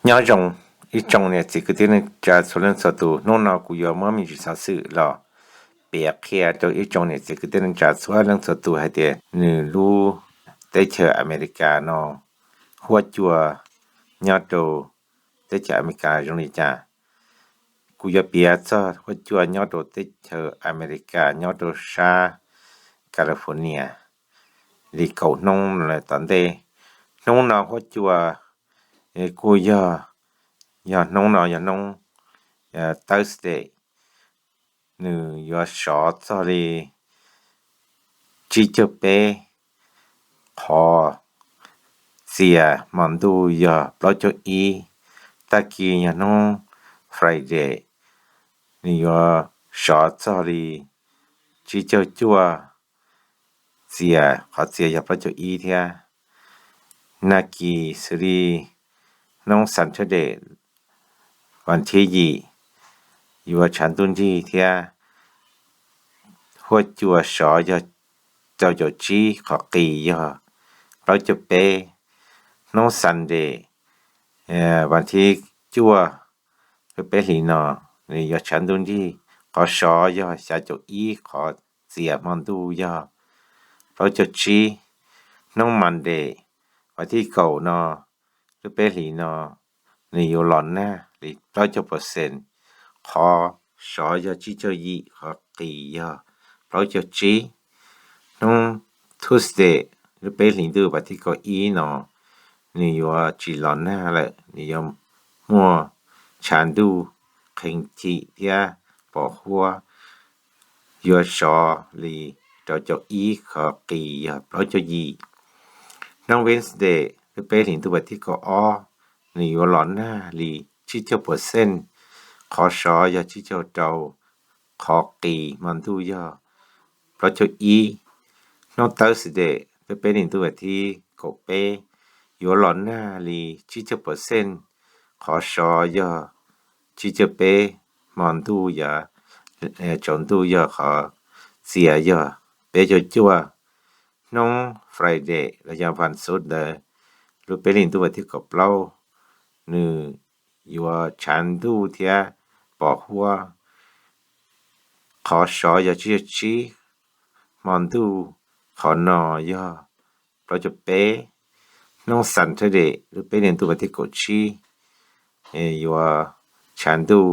Nyob zoo ib tsoom niam txiv kwv tij neej tsa txhua leej txhua tus, hnub no kuv yuav muab me ntsis xov xwm los piav qhia rau ib tsoom niam txiv kwv tij neej tsa txhua leej txhua tus hais tias nws lub teb chaws Amelikas no huab cua nyob rau teb chaws Amelikas zoo li cas. Kuv yuav piav txog huab cua nyob rau teb chaws Amelikas nyob rau sab California li kaum hnub no tom ntej. Hnub no huab cua kuj yog, yog hnub no yog hnub Thursday, nws yuav sov txog li tsib caug peb qhov txias, hmo ntuj yog plaub caug ib. Tag kis yog hnub Friday, nws yuav sov txog li tsib caug cuaj txias, qhov txias yog plaub caug ib thiab. Nag kis xws li hnub Saturday, vas thib yim, yuav tshav ntuj nrig thiab huab cua sov yog rau caum tsib, qhov qis yog plaub caug peb. Hnub Sunday, vas thib cuaj lub peb hlis no, nws yuav tshav ntuj nrig, qhov sov yog xya caum ib, qhov txias, hmo ntuj yog plaub caug tsib. Hnub Monday, vas thib kaum no, lub peb hlis no, nws yuav los nag li plaub caug percent, qhov sov yog tsib caug yim, qhov qis yog plaub caug tsib. Hnub Tuesday, lub peb hlis ntuj vas thib kaum ib no, nws yuav tsis los nag lawm, nws yuav muaj tshav ntuj qhee chim thiab pos huab, yuav sov li rau caum ib, qhov qis yog plaub caug yim. Hnub Wednesday, lub peb hlis ntuj vas thib kaum ob, nws yuav los nag li tsib caug percent, qhov sov yog tsib caug rau, qhov qis, hmo ntuj yog plaub caug ib. Hnub Thursday, lub peb hlis ntuj vas thib kaum peb, yuav los nag li tsib caug percent, qhov sov yog tsib caug peb, hmo ntuj yog, tsaus ntuj yog, qhov txias yog peb caug cuaj. Hnub Friday los yog vas xuv ntawd, lub peb hlis ntuj vas thib kaum plaub, nws yuav tshav ntuj thiab pos huab, qhov sov yog tsib caug tsib, hmo ntuj qhov no yog plaub caug peb. Hnub Saturday, lub peb hlis ntuj vas thib kaum tsib, yuav tshav ntuj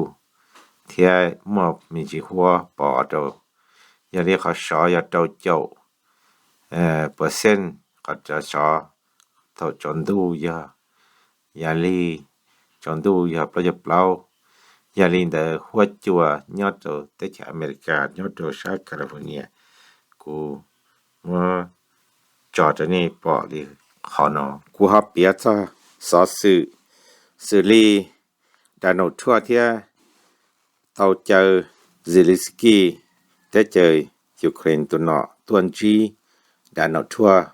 thiab muaj me ntsis huab pos rau, yog li qhov sov yog rau caum percent, qhov sov thaum tsaus ntuj yog, yog li tsaus ntuj yog plaub caug plaub. Yog li ntawd huab cua nyob rau teb chaws Amelikas nyob rau sab California, kuv muab tso rau nej pom li qhov no. Kuv ho piav txog xov xwm xws li Donald Trump thiab tau caw Zelensky teb chaws Ukraine tus nom tuaj ntsib Donald Trump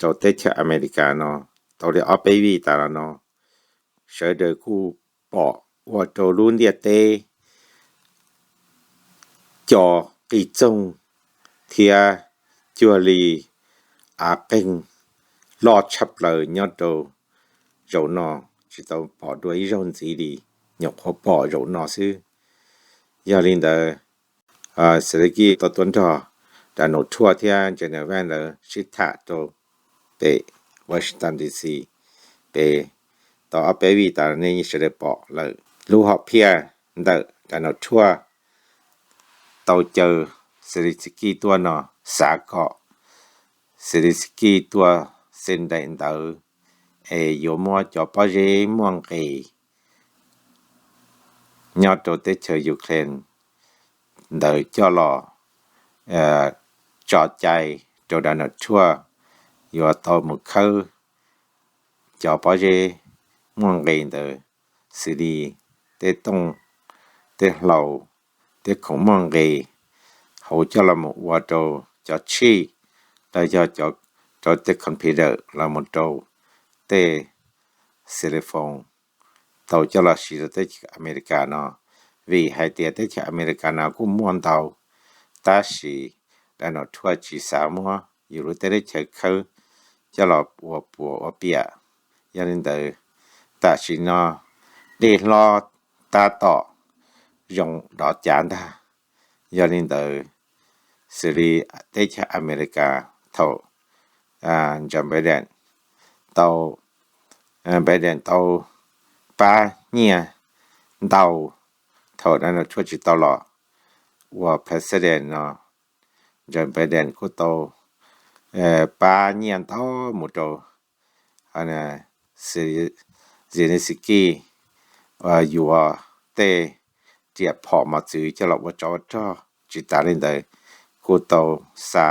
rau teb chaws Amelikas no tau li ob peb vij tas los no. Sawv daws kuj pom ua rau lub ntiaj teb co qis txoog thiab cuag li av qeeg loj tshaj plaws nyob rau zaum no, tsis tau pom dua ib zaug ntxiv li, nyuam qhuav pom zaum no xwb. Yog li ntawd, Zelensky tau tuaj nrog Donald Trump thiab Joe Biden lawv sib tham rau pem Washington D C pem tau ob peb vij tas nej sawv daws pom lawm. Lub hom phiaj ntawm Donald Trump tau caw Zelensky tuaj no xav kom Zelensky tuaj xi ntaim ntawv es yuav muab cov pob zeb muaj nqis nyob rau teb chaws Ukraine ntawd coj los tso cai rau Donald Trump, yuav tau mus khawb cov pob zeb muaj nqis ntawd, xws li tej tooj, tej hlau, tej khoom muaj nqis hauv coj los mus ua rau cov chij, los yog rau tej computer los mus rau tej cell phone tau coj los siv rau teb chaws Amelikas no. Vim hais tias teb chaws Amelikas no kuj muaj ntau, tab sis Donald Trump tsis xav muab yus lub teb lub chaws khawb coj los ua puas ua piam. Yog li ntawd, tam sim no dej hlob tab tom zoo dov cav ntag. Yog li ntawd, xws li teb chaws Amelikas thaum Joe Biden tau, Biden tau pab nyiaj ntau, thaum Donald Trump tsis tau los ua president no, Joe Biden kuj tau pab nyiaj ntau mus rau Zelensky yuav tej riam phom mos txwv coj los ua tsov ua rog. Tsis tas li ntawd, kuj tau xa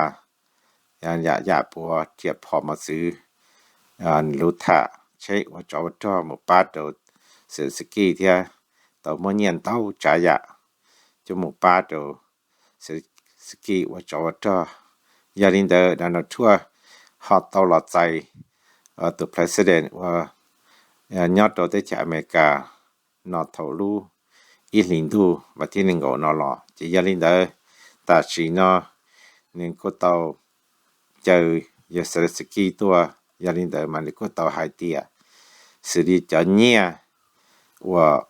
yam yam puav riam phom mos txwv, lub tham tsheb ua tsov ua rog mus pab rau Zelensky thiab tau muab nyiaj ntau tsav yam coj mus pab rau Zelensky ua tsov ua rog. Yog li ntawd, Donald Trump ho tau los txais tus president uas nyob rau teb chaws Amelikas no thaum lub ib hlis ntuj vas thib nees nkaum no los. Ces yog li ntawd, tam sim no nws kuj tau caw yawg Zelensky tuaj. Yog li ntawd mas nws kuj tau hais tias xws li cov nyiaj uas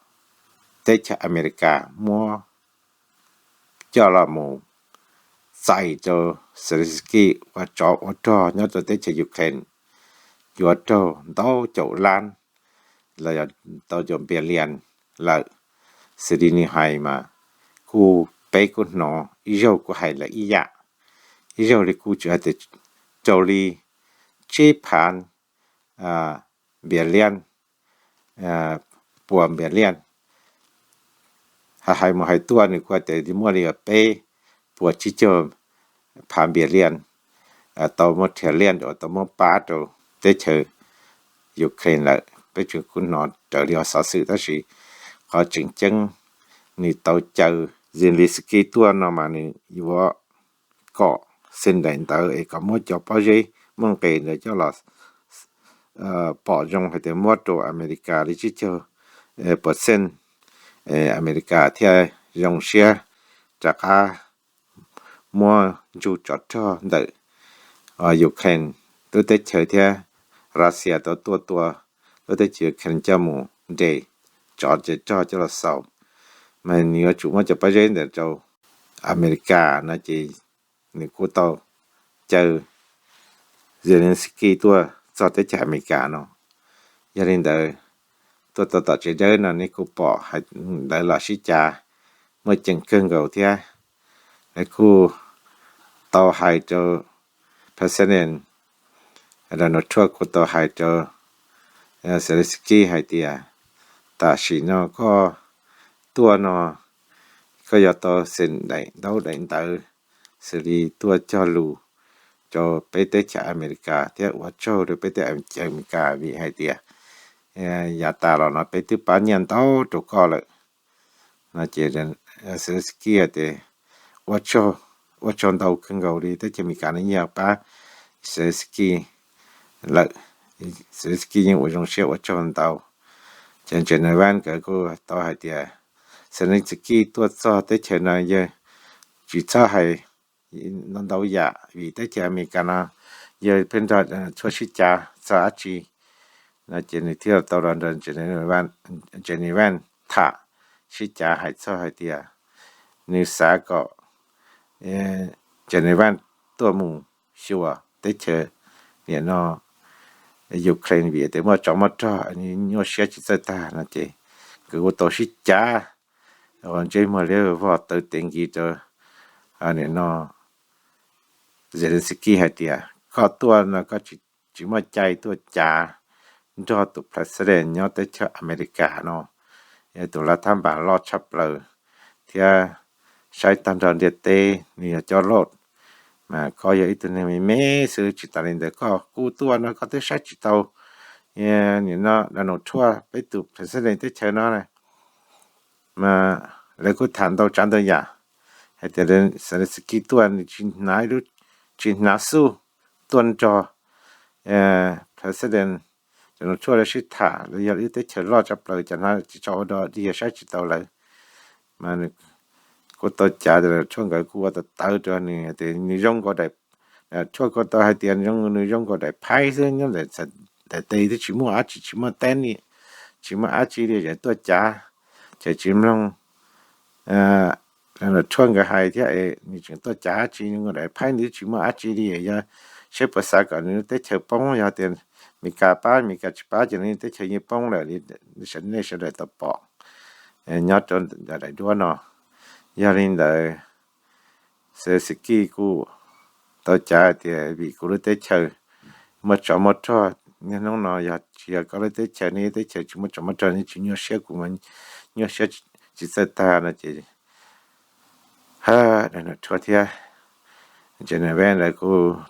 teb chaws Amelikas muab coj los mus txais rau Zelensky ua tsov ua rog nyob rau teb chaws Ukraine yuav raug ntau caum lab los yog ntau caum billion lawm. Xws li nws hais mas kuj peb kuj hnov ib zaug kuj hais lawm ib yam, ib zaug li kuj tsis hais tias raug li tsib phav billion, puas billion. Hais mus hais tuaj nws kuj tias muaj li peb puas tsib caug phav billion tau muab trillion, tau muab pab rau teb chaws Ukraine lawm. Peb tseem kuj hnov raws li xov xwm tab sis qhov tseem ceeb nws tau caw Zelensky tuaj no mas nws yuav kom xeem daim ntawv es kom muab cov pob zeb muaj nqis ntawd coj los pom zoo hais tias muab rau Amelikas li tsib caug percent, Amelikas thiaj zoo siab rov qab muab ntsug tsov rog ntawm Ukraine lub teb chaws thiab Russia tau tuaj tua lub teb chaws Ukraine coj mus nres tsov ces rog coj los xaus. Mas nws yuav tsum muab cov pob zeb ntawd rau Amelikas no ces nws kuj tau caw Zelensky tuaj txog teb chaws Amelikas no. Yog li ntawd, tuaj tau tom tsev dawb no nej kuj pom hais ntawd los sib cav muaj ceem kawg nkaus thiab. Lawv kuj tau hais rau President Donald Trump kuj tau hais rau Zelensky hais tias tam sim no koj tuaj no koj yuav tau xeem daim ntaub daim ntawv xws li tuaj cog lus rau peb teb chaws Amelikas thiab ua tsaug rau peb teb chaws Amelikas vim hais tias yav tas los no peb twb pab nyiaj ntau rau koj lawm no ces Zelensky hais tias ua tsaug ntau kawg nkaus li teb chaws Amelikas no yeej pab Zelensky lawm. Zelensky yeej ua zoo siab ua tsaug ntau. Ces Joe Biden nkawd kuj tau hais tias Zelensky tuaj txog teb chaws no yawg tsis txhob hais ntau yam vim teb chaws Amelikas no yawg pheej nrog Trump sib cav txog dab tsi no ces nws thiaj tau los nrog Joe Biden tham sib cav hais txog hais tias nws xav kom Joe Biden tuaj mus xyuas teb chaws niam no Ukraine vim tias muaj tsov muaj rog, nyuaj siab tsis txawj tag no ces nkawd kuj tau sib cav ntsej muag liab vog taw tes nkis rau niam no Zelensky hais tias koj tuaj no koj tsis muaj cai tuaj cav nrog tus president nyob teb chaws Amelikas no, yog tus lav thab npas loj tshaj plaws thiab saib tag nrho ntiaj teb nws yog cov loj, mas koj yog ib tug neeg me me xwb. Tsis tas li ntawd koj kuj tuaj no koj twb saib tsis tau nim no Donald Trump peb tus president teb chaws no na. Mas lawv kuj tham ntau tsav ntau yam hais tias Zelensky tuaj nws tsis hnav, tsis hnav xuj tuaj nrog president Donald Trump lawv sib tham, lawv yog ib teb chaws loj tshaj plaws, cov hnav tsis tso ua dog dig yog saib tsis tau lawv. Mas kuj tau cav tias Trump nkawd kuj ua tawv tawv rau nws tias nws zoo nkaus daim, Trump kuj tau hais tias nws zoo nkaus daim phaib xwb, nyob daim tes twb tsis muaj dab tsi, tsis muaj tenis, tsis muaj dab tsi li, tseem tuaj cav, tseem tsis mloog Donald Trump nkawd hais thiab, nws tseem tuaj cav dab tsi, nws daim phaib nws tsis muaj dab tsi li, yog seb puas xav kom nws teb chaws poob, yog tias Meskas pab, Meskas tsis pab ces nws teb chaws yeej poob lawm li nej sawv daws tau pom nyob rau daim duab no. Yog li ntawd, Zelensky kuj tau cav hais tias vim kuv lub teb chaws muaj tsov muaj rog, niaj hnub no yog tsis yog koj lub teb chaws, nej teb chaws tsis muaj tsov muaj rog, nej tsis nyuaj siab, kuv mas nyuaj siab tsis txawj tag no ces Donald Trump thiab Genevieve lawv kuj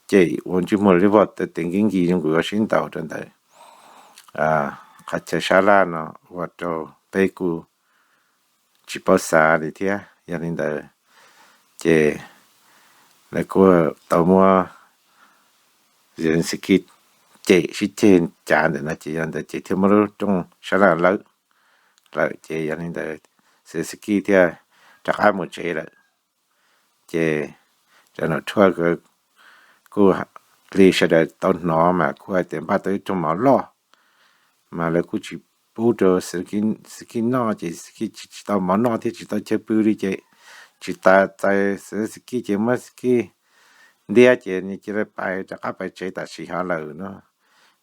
cem ua ntsej muag li voj tes nkib nkis zoo nkaus yuav sib ntaus rau ntawd. Qhov chaw sab laj no ua rau peb kuj tsis paub xav li thiab. Yog li ntawd ces lawv kuj tau muab Zelensky cem sib ceg cav ntawm no ces yog ntawd ces thiaj muab lub rooj sab laj lawm lawm ces yog li ntawd Zelensky thiaj rov qab mus tsev lawm. Ces Donald Trump kuj li sawv daws tau hnov mas kuj hais tias npaj tau ib rooj mov loj, mas lawv kuj tsis pub rau Zelensky noj ces Zelensky tsis tau mov noj thiab tsis tau chaw pw li ces tsis tas txais Zelensky ces muab Zelensky ntiab ces nws cia li pais rov qab pais tsev tam sim hov lawm no.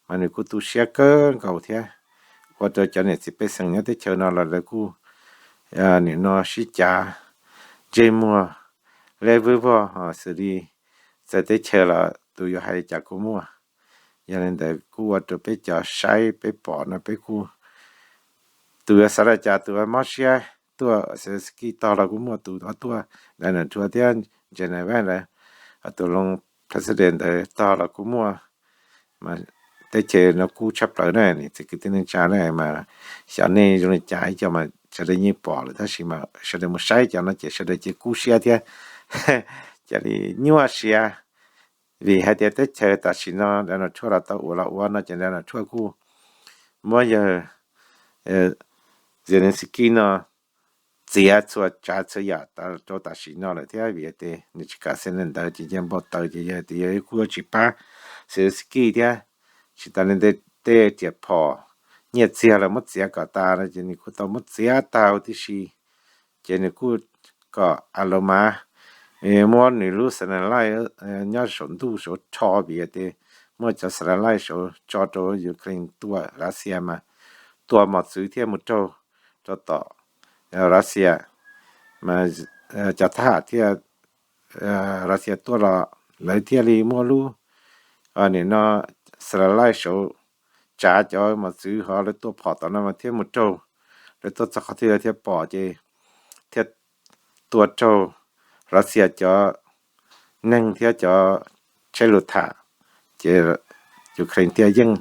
Mas nws kuj tu siab kawg nkaus thiab, ua rau cov niam txiv pej xeem nyob teb chaws no los lawv kuj nim no sib cav ntsej muag leb vwb vog xws li txawv teb chaws los tus yuav hais li cas kuj muaj. Yog li ntawd kuj ua rau peb cov saib peb pom no peb kuj tus yuav xav li cas, tus yuav mob siab tuaj Zelensky tog los kuj muaj, tus tuaj Donald Trump thiab Genevieve lawv, tus loo president ntawd tog los kuj muaj. Mas teb chaws no kub tshaj plaws na, niam txiv kwv tij neej tsa na, mas xyov nej zoo li cas ib co mas sawv daws yeej pom lawm tab sis mas sawv daws mus saib cov no ces sawv daws cia kub siab thiab cia li nyuaj siab. Vim hais tias teb chaws tam sim no Donald Trump los tau ua los ua no ces Donald Trump kuj muab yawg Zelensky no txiav txhua tsav txhua yam rau tam sim no lawm thiab vim tias nws tsis kam xees li ntawd ces yawg npau taws ces yawg tias yawg kuj yuav tsis pab Zelensky thiab. Tsis tas li ntawd tej riam phom nyiaj txiag los muab txiav kom tas no ces nws kuj tau muab txiav tag huv tib si. Ces nws kuj kom a los mas muab nws lub satellite nyob saum ntuj saud rho vim tias muab cov satellite saud tso rau Ukraine tua Russia mas tua mos txwv thiab mus raug rau tom Russia. Mas cov thab ham thiab Russia tuaj los lawv thiaj li muab lub nim no satellite saud tsav cov mos txwv hov lawv tua phom tom no mas thiab mus raug, lawv tuaj txog qhov twg lawv thiaj pom ces thiaj tua raug Russia cov neeg thiab cov tsheb lus tham, ces Ukraine thiaj yeej.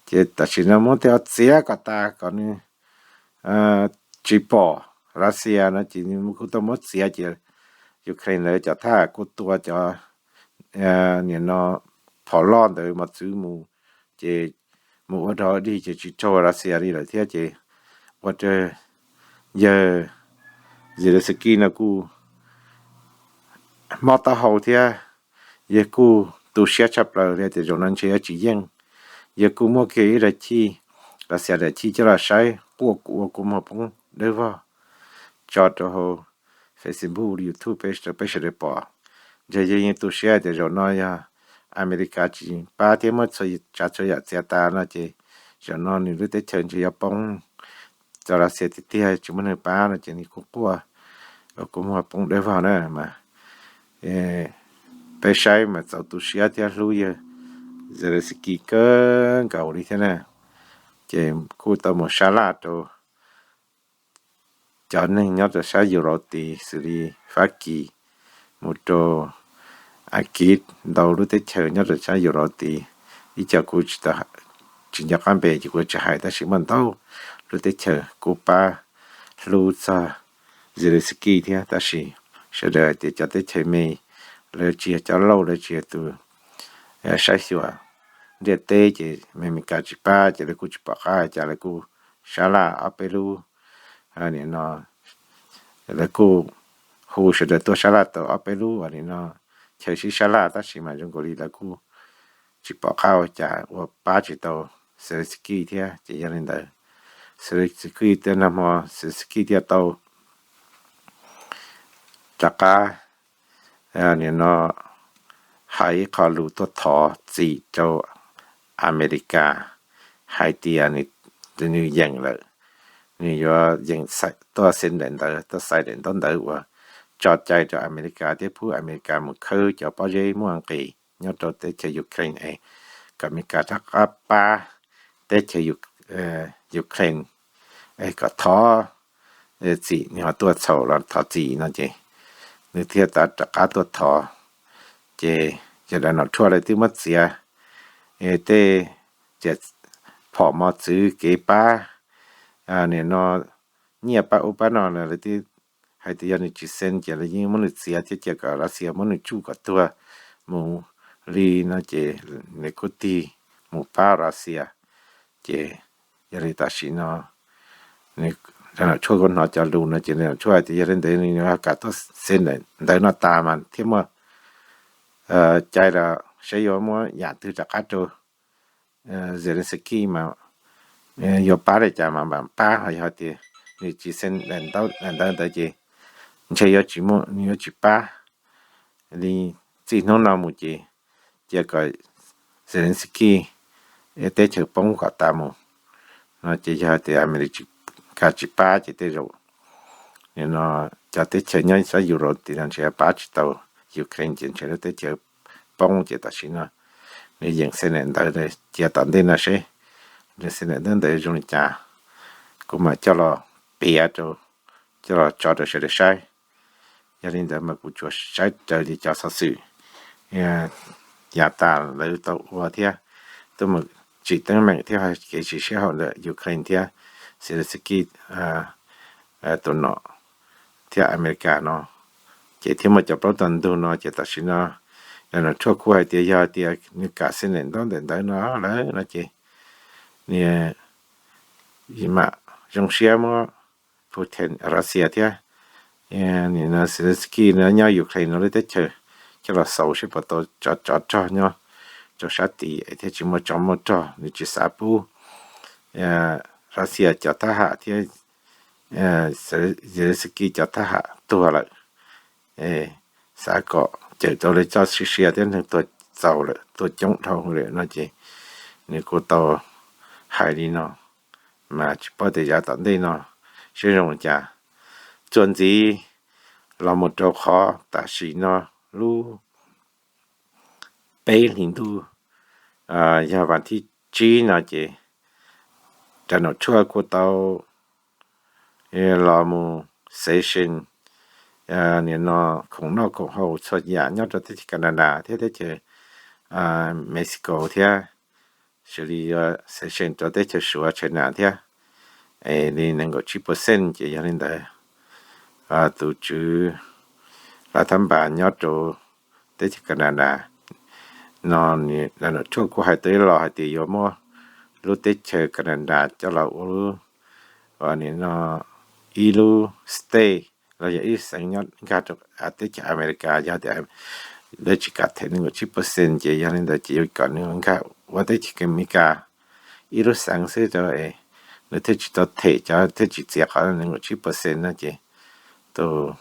Ces tam sim no muab tej txiav kom tas kom nws tsis pom Russia no ces nws kuj tau muab txiav ces Ukraine lawv cov thab ham kuj tua cov nim no phom loj ntawd mos txwv mus, ces mus ua dog dig ces tsis raug Russia li lawm thiab ces ua rau yawg Zelensky no kuj mob taub hau thiab yawg kuj tu siab tshaj plaws li tias zaum no ntshe yuav tsis yeej. Yawg kuj muab kiag ib daim chij, Russia daim chij coj los saib quaj ua kua muag poob dawb vog tso rau hauv Facebook, YouTube peb sawv daws pom. Ntshe yawg yeej tu siab tias zaum no yog Amelikas tsis pab thiab muab tsav txhua yam txiav tas no ces zaum no nws lub teb chaws ntshe yuav poob, txog Russia tiag tiag tsis muaj neeg pab no ces nws kuj quaj ua kua muag poob dawb vog na mas peb saib mas txaus tu siab thiab hlub yawg Zelensky kawg nkaus li thiab na. Ces kuj tau mus sab laj rau cov neeg nyob rau sab Europe tid xws li Fab Kis mus rau Askiv, ntau lub teb chaws nyob rau sab Europe tid. Ib co kuv tsis nco qab npe ces kuv tsis hais tab sis muaj ntau lub teb chaws kuj pab hlub txog Zelensky thiab tab sis sawv daws hais tias cov teb chaws me lawv tsis yog cov lauj, lawv tsis yog tus saib xyuas ntiaj teb ces Amelikas tsis pab ces lawv kuj tsis pom qab cas lawv kuj sab laj ob peb lub nim no lawv kuj hu sawv daws tuaj sab laj tau ob peb lub nim no chaw sib sab laj tab sis mas zoo nkaus li lawv kuj tsis pom qab ua cas ua pab tsis tau Zelensky thiab. Ces yog li ntawd, Zelensky tej nag hmo Zelensky thiaj tau rov qab nim no hais ib qho lus tuaj thov txim rau Amelikas hais tias nws yeem lawm, nws yuav yeem tuaj xeem daim ntawv, tuaj xais daim ntaub ntawv uas tso cai rau Amelikas thiab pub Amelikas mus khawb cov pob zeb muaj nqis nyob rau teb chaws Ukraine es kom Amelikas rov qab pab teb chaws Ukraine es kom thov txim, nws ho tuaj txhaum los thov txim no ces nws thiaj rov qab tuaj thov. Ces yog Donald Trump lawv twb muab txiav tej riam phom mos txwv kev pab nim no nyiaj pab ub pab no na, lawv twb hais tias yog nws tsis xeem ces lawv yeej muab nws txiav thiab cia kom Russia muab nws tsuj kom tuag mus li no ces nws kuj tig mus pab Russia. Ces yog li tam sim no Donald Trump kuj hnov cov lus no ces Donald Trump hais tias yog li ntawd nws yuav kam tuaj xeem ntawv no tas mas thiaj muaj cai los saib yuav muab yam twg rov qab rau Zelensky mas yuav pab li cas mas mam pab, ho yog tias nws tsis xeem daim ntawv ntawd ces ntshe yuav tsis muaj, nws yuav tsis pab li. Txij hnub no mus ces cia kom Zelensky teb chaws poob kom tas mus no ces yog tias Amelikas tsis pab ces tej zaum no cov teb chaws nyob sab Europe tim no ntshe pab tsis tau Ukraine ces ntshe lub teb chaws poob ces tam sim no nws yeem xeem daim ntawv cia tom ntej no seb nws xeem daim ntawv ntawd zoo li cas, kuv mam coj los piav rau, coj los tso rau sawv daws saib. Yog li ntawd mas kuv tsuas saib raws li cov xov xwm yav tas lawv tau ua thiab tuaj mus tsim teeb meem thiab kev sim sij hawm ntawm Ukraine thiab Zelensky tus nom thiab Amelikas no, ces thiaj muaj cov plaub tog ntug no ces tam sim no Donald Trump kuj hais tias yog tias nws kam xeem daim ntaub ntawv ntawd no lawm no ces nws mam zoo siab muab Putin Russia thiab Zelensky no nyob Ukraine no lub teb chaws coj los xaus seb puas tau tsov rog nyob rau sab tid thiab tsis muaj tsov muaj rog, nws tsis xav pub Russia cov thab ham thiab Zelensky cov thab ham tuag lawm, xav kom cawm tau lawv txoj sia sia thiab neeg tuag txaus lawm, tuag coob dhau lawm no ces nws kuj tau hais li no, mas tsis paub tias yav tom ntej no seb zoo li cas. Txuas ntxiv los mus rau qhov tam sim no lub peb hlis ntuj yog vas thib tsib no ces Donald Trump kuj tau los mus Sessions nim no khoom noj khoom haus txhua yam nyob rau teb chaws Canada thiab teb chaws Mexico thiab, xws li yuav Sessions rau teb chaws Suav China thiab, es li nees nkaum tsib percent ces yog li ntawd tus tswv lav thab npas nyob rau teb chaws Canada no, Donald Trump kuj hais tau ib los hais tias yuav muab lub teb chaws Canada coj los ua lub, nim no ib lub state los yog ib xeev nyob nkag rau teb chaws America, yog tias lawv tsis kam them nees nkaum tsib percent ces yog li ntawd ces yuav kom nws nkag ua teb chaws America ib lub xeev xwb rau es nws thiaj tsis tau them cov, thiaj tsis txiav qhov nees nkaum tsib percent no ces tus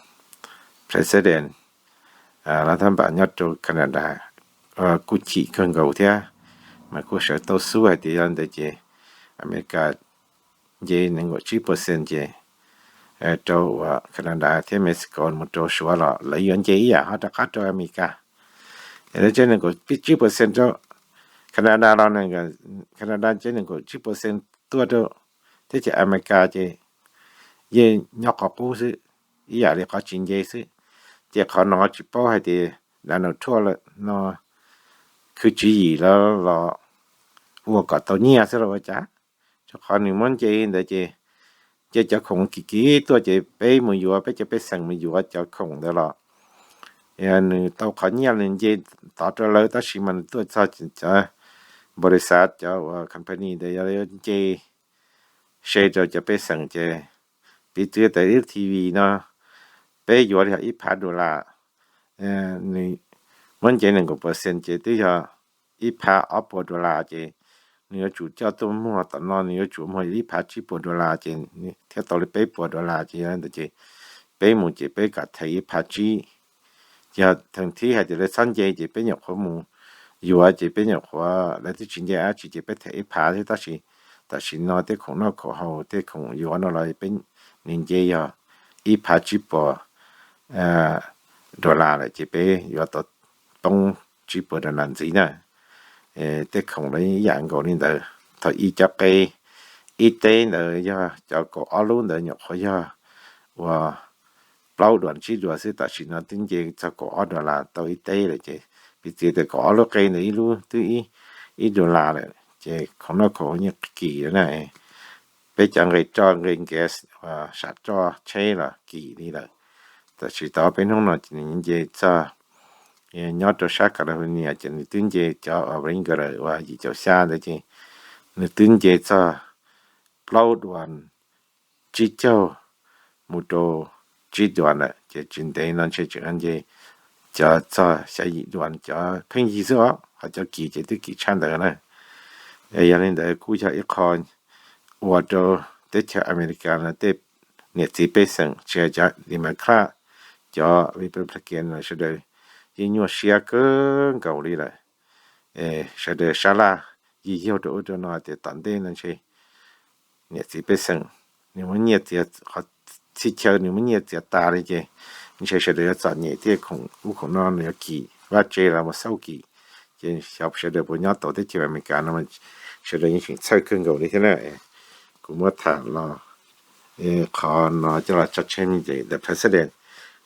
president lav thab npas nyob rau Canada kuj chim kawg nkaus thiab, mas kuj sawv tau xub hais tias yog li ntawd ces America nce nees nkaum tsib percent ces rau uas Canada thiab Mexico mus rau Suav los lawv yuav nce ib yam ho rov qab rau America. Es lawv tsev nees nkaum tsib percent rau Canada los, Canada tsev nees nkaum tsib percent tuaj rau teb chaws America ces yeej nyob qhov qub xwb, ib yam li qhov tsis nce xwb. Ces qhov no tsis paub hais tias Donald Trump lawm no khwv tswv yim lawm los ua kom tau nyiaj xwb los ua cas, rau qhov nws muab nce ntawd ces nce cov khoom kim kim tuaj ces peb mus yuav, peb cov pej xeem mus yuav cov khoom ntawd los nws tau qhov nyiaj nws nce tod rau lawv, tab sis mas nws tuaj txog cov npaum li xav cov uas company ntawd yog nce se rau cov pej xeem ces piv txwv tas ib T V no peb yuav li ib phav dollar, nws muab nce nees nkaum percent ces twb yog ib phav ob puas dollar ces nws yuav tsum coj tuaj muag tom no, nws yuav tsum muag ib phav tsib puas dollar ces thiaj tau li peb puas dollar ces yog li ntawd ces peb mus ces peb kam them ib phav tsib. Ces yog theem thib hais tias lawv txhob nce ces peb nyuam qhuav mus yuav ces peb nyuam qhuav, lawv twb tsis nce dab tsi ces peb them ib phav thiab, tab sis tam sim no tej khoom noj khoom haus tej khoom yuav no los peb, nws nce yog ib phav tsib puas dollar lawm ces peb yuav tau poob tsib puas dollar ntxiv na. Tej khoom los ib yam nkaus li ntawd. Thaum ub cov qe ib teb ntawd yog cov kaum ob lub ntawd nyuam qhuav yog ua plaub duas tsib duas xwb, tam sim no twb nce txog kaum ob dollar tau ib teb lawm ces piv txwv tias kaum ob lub qe ntawd ib lub twb ib dollar lawm ces khoom noj khoom haus yeej kim na. Peb cov nqe roj nqe gas, sam roj tsheb los kim li lawm. Tam sim tau ob peb hnub no ces nws nce txog, nyob rau sab California ces nws twb nce cov Wrangler uas yim caum xya ntawd ces nws twb nce txog plaub duas tsib caug mus rau tsib duas lawm ces tsis ntev no ntshe tseem nce cov txog xya yim duas cov pheej yig xwb os, ho cov kim ces twb kim tshaj ntawd na. Yog li ntawd kuj yog ib qho ua rau teb chaws Amelikas no tej niam txiv pej xeem tsis hais cov Democrat, cov Republican los sawv daws yeej nyuaj siab kawg nkaus li lawm. Sawv daws sab laj yig yaug rau ub rau no tias tom ntej no ntshe niam txiv pej xeem nws muab nyiaj txiav, qhov txhia chaw nws muab nyiaj txiav tas li ces ntshe sawv daws yuav txom nyem thiab, khoom ub khoom no nws yuav kim vaj tse los mus xauj kim. Ces xyov sawv daws puas nyob tau teb chaws Amelikas no, sawv daws yeej tseem txhawj kawg nkaus li thiab na. Kuv muab tham los qhov no coj los tso tseg me ntsis, the president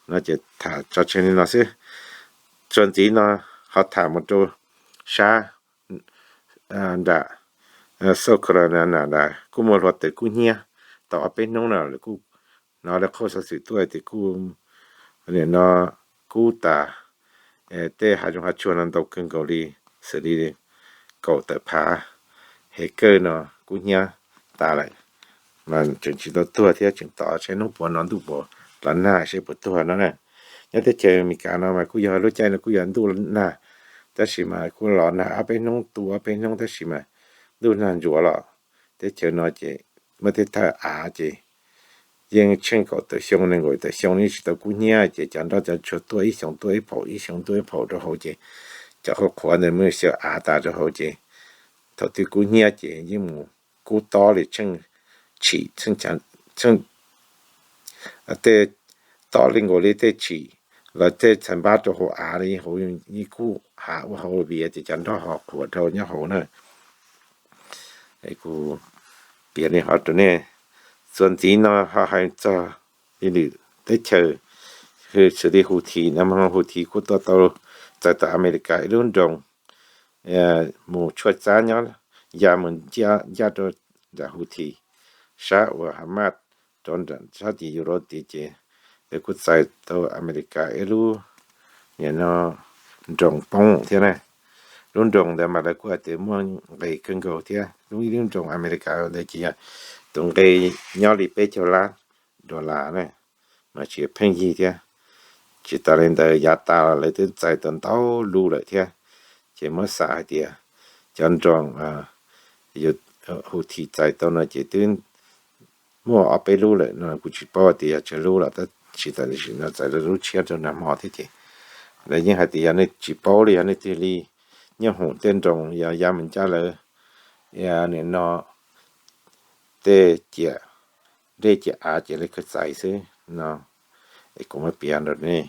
no ces tham tso tseg li no xwb. Txuas ntxiv no ho tham mus rau sab nram South Carolina na, kuj muaj hluav taws kub hnyiab tau ob peb hnub no lawm, kuj hnov li qhov xov xwm tuaj tias kuj, nim no kub tas, tej hav zoov hav tsuag no ntau kawg nkaus li, xws li kaum tawm phav hectare no kub hnyiab tas lawm, mas tseem tsis tau tuag thiab tseem tos seb hnub puas no ntuj puas los nag seb puas tuag no na. Nyob teb chaws Amelikas no mas kuj yog lub caij no kuj yog ntuj nag, tab sis mas kuj los nag ob peb hnub tu ob peb hnub tab sis mas ntuj nag ntsuav los. Teb chaws no ces muaj tej thawj av ces yeej tsheej kaum tawm xyoo nees nkaum tawm xyoo yeej tsis tau kub hnyiab ces cov nroj cov tsuag tuaj ib xyoos tuaj ib phaum ib xyoos tuaj ib phaum rau hauv ces cov qhuav qhuav ntawd muaj xyaw av tas rau hauv ces thaum twg kub hnyiab ces yeej mus kub tob li tsheej tshim, tej tob li nkaus li tej tshim los tej txhais npab rau hauv av li hauv yeej kub hav ua hauv viav ces cov nroj ho qhuav dhau nyob hauv na. Kuv piav li hov rau nej. Txuas ntxiv no ho hais txog li lwm teb chaws, xws li Houthi no, Houthi kuj tuaj tau txais tau Amelikas ib lub nroos mus tshuaj txab nyob ya mus ncaj rau nram Houthi sab uas Hamas rau nram sab tim Europe tid ces lawv kuj txais tau Amelikas ib lub, nim no, nroos poob thiab na. Lub nroos ntawd mas lawv kuj hais tias muaj nqis kawg nkaus thiab, lub ib lub nroos Amelikas ntawd ces yog tus nqi nyob li peb caug lab dollar na, mas tsis pheej yig thiab. Tsis tas li ntawd yav tas los lawv twb txais tau ntau lub lawm thiab. Ces muab xav hais tias cov nroos Houthi txais tau no ces twb muaj ob peb lub lawm no, kuv tsis paub tias yog tsawg lub lawm, tab sis tam sim no txais lub tshiab rau nag hmo thiab ces lawv yeej hais tias yog nej tsis paub li, yog nej tig li nyob hoom tej nroos yog ya mus ncaj lawv nim no tej ciam dej ciam av ces lawv kawg txais xwb no. Es kuv muab piav rau nej.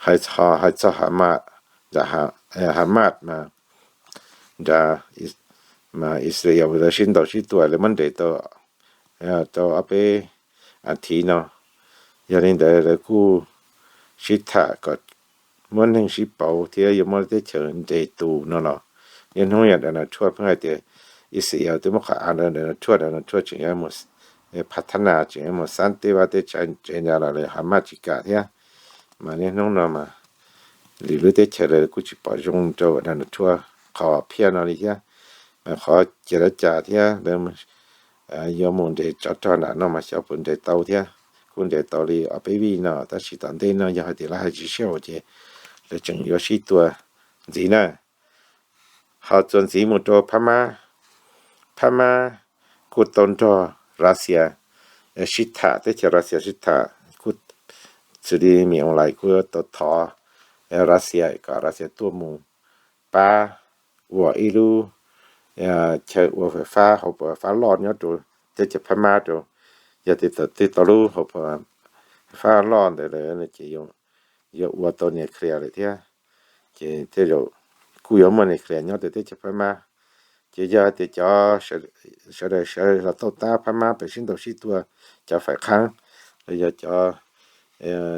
Hais txog Hamas, Hamas mas nrad mas Israel lawv sib ntaus sib tua lawv muab nres tau rau ob peb as thiv no. Yog li ntawd lawv kuj sib tham kom muab neeg sib pauv thiab yuav muab teb chaws nres tus no los. Niaj hnub yog Donald Trump pheej hais tias Israel twb muab qhov av rau Donald Trump, Donald Trump tseem yuav mus phav thab nas, tseem yuav mus xab tej vaj tej tsev ntawd los lawv Hamas tsis kam thiab. Mas niaj hnub no mas lwm lub teb chaws lawv kuj tsis pom zoo rau Donald Trump qhov phiaj no li thiab. Mas qhov cia li cas thiab lawv yuav mus nres tsov rog nram no mas xyov puas nres tau thiab. Kuj nres tau li ob peb vij no tab sis tom ntej no yog hais tias lawv hais tsis sib haum ces lawv tseem yuav sib tua ntxiv na. Ho txuas ntxiv mus rau phab mab Phab Mab kuj tau nrog Russia sib tham, teb chaws Russia sib tham, kuj xws li Min Aung Hlaing kuj tau thov Russia kom Russia tuaj mus pab ua ib lub chaw ua fais fab hauv fab loj nyob rau teb chaws Phab Mab rau. Yog tias tau lub hauv fab loj ntawd lawm ces yuav ua tau nuclear lawm thiab, ces tej zaum kuj yuav muaj nuclear nyob rau teb chaws Phab Mab. Ces yog tias cov sawv daws sawv los tauj tab Phab Mab pem sib ntaus sib tua, cov fais qhaab los yog cov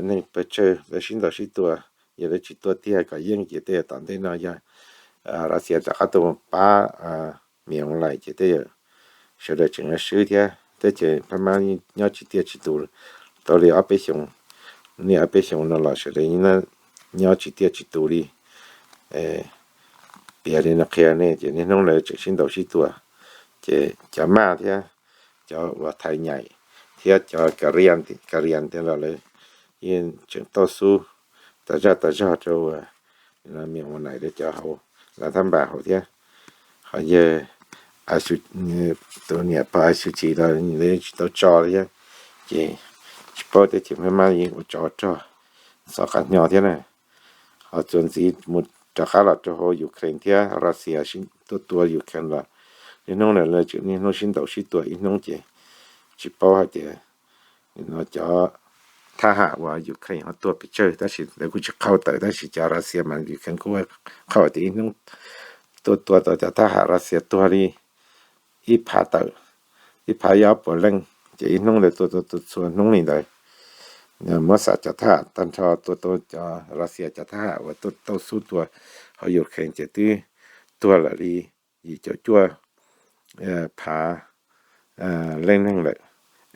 neeg pawg tsawg lawv sib ntaus sib tua, yog lawv tsis tua tiag kom yeej ces tej zaum tom ntej no yog Russia rov qab tuaj pab Min Aung Hlaing ces tej zaum sawv daws tseem yuav swb thiab. Teb chaws Phab Mab nyob tsis tiaj tsis tus, tau li ob peb xyoos, niaj ob peb xyoos no los sawv daws nyob tsis tiaj tsis tus li. Piav li no qhia nej ces niaj hnub lawv tseem sib ntaus sib tua, ces cov Maj thiab cov uas Thais nyaim thiab cov Ka Rias tias los lawv yeej tseem tau xub tas zaj tas zog rau Min Aung Hlaing rau cov hauv Lav Thab Npas hauv thiab. Ho yawg tus niam pog Aw Xyu Tsis los lawv tsis tau tso li thiab, ces tsis paub teb chaws Phab Mab yeej ua tsov rog txhov qab hnyo thiab na. Ho txuas ntxiv mus rov qab los rau hauv Ukraine thiab Russia sib tuaj tua Ukraine los niaj hnub no lawv tseem niaj hnub sib ntaus sib tua ib hnub ces tsis paub hais tias no cov thab ham uas Ukraine ho tuag pes tsawg, tab sis lawv kuj tsis qhau tawm, tab sis cov Russia mas Ukraine kuj qhau tias ib hnub tuaj tua tau cov thab ham Russia tuag li ib phav tawm, ib phav ib ob puas leej, ces ib hnub ntawd tua tua tua txhua hnub li ntawd. Muab xam cov thab ham tag nrho tua tau cov Russia cov thab ham uas tau xub tua hauv Ukraine ces twb tuag lawm li yim caum cuaj phav leej neeg lawm.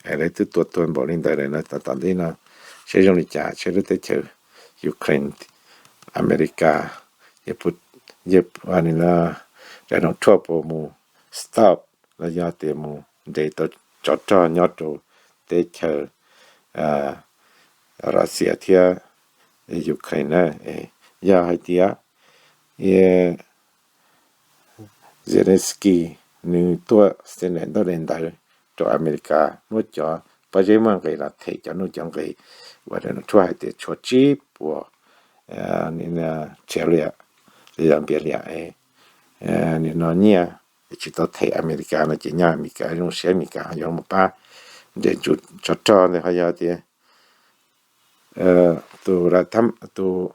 Lawv twb tua tuag npaum li ntawd lawm no, tom ntej no seb zoo li cas, seb lub teb chaws Ukraine, Amelikas, yawg Donald Trump puas mus stop los yog tias mus nres tau tsov rog nyob rau teb chaws Russia thiab Ukraine na. Yog hais tias Zelensky nws tuaj xees daim ntaub daim ntawv rau Amelikas muab cov pob zeb muaj nqis los them cov nuj cov nqis uas Donald Trump hais tias tshuav tsib puas trillion, trillion, billion, nim no nyiaj tsis tau them Amelikas no ces nyaj Amelikas zoo siab, Amelikas ho yuav mus pab nres tsov rog ntawd. Ho yog tias tus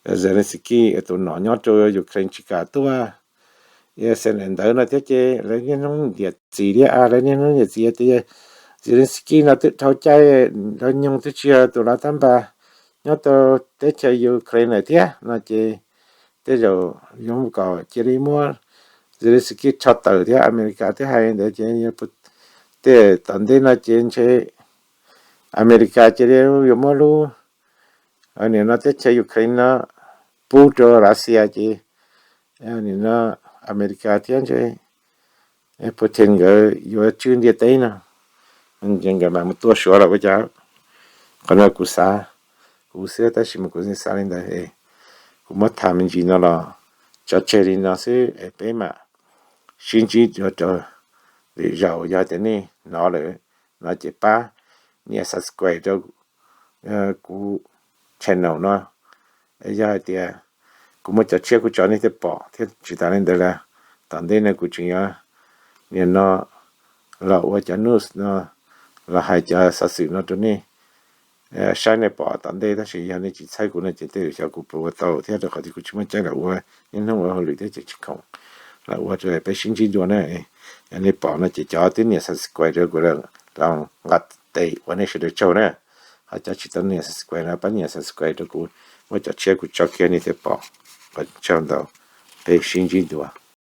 Zelensky tus nom nyob rau Ukraine tsis kam tuaj xees daim ntawv no thiab ces lawv niaj hnub ntiam txiv thiab, lawv niaj hnub ntiam txiv tias Zelensky no twb dhau cai, lawv nyoog twb tsis yog tus Lav Thab Npas nyob rau teb chaws Ukraine lawm thiab no ces tej zaum yuav mus kom cia li muab Zelensky rho tawm thiab. Amelikas twb hais ntawd ces tej tom ntej no ces ntshe Amelikas cia li yuav muab lub, nim no teb chaws Ukraine no pub rau Russia ces nim no Amelikas thiab ntshe Putin nkawd yuav tswj ntiaj teb no, nkawd mam mus tua Suav los ua cas. Qhov no kuv xav, kuv xwb tab sis mas kuv xav li ntawd. Kuv muab tham me ntsis no los tso tseg li no xwb es peb mam sib ntsib dua rau lwm zaus. Yog tias nej hnov lawm no ces pab nias subscribe rau kuv channel no. Yog hais tias kuv muaj cov tshiab kuv tso nej thiaj pom thiab. Tsis tas li ntawd los tom ntej no kuv tseem yuav nim no los ua cov news no los hais cov xov xwm no rau nej saib nej pom tom ntej, tab sis yog nej tsis txhawb kuv no ces tej zaum xyov kuv puas ua tau thiab, rau qhov tias kuv tsis muaj caij los ua, niaj hnub ua hauj lwm thiab ces tsis khoom los ua. Peb sib ntsib dua na. Yog nej pom no ces cov twb nias subscribe rau kuv los nqa tes ua nej sawv daws tsaug na. Ho cov tsis tau nias subscribe no pab nias subscribe rau kuv, muaj cov tshiab kuv tso kiag nej thiaj pom. Ua tsaug ntau, peb sib ntsib dua.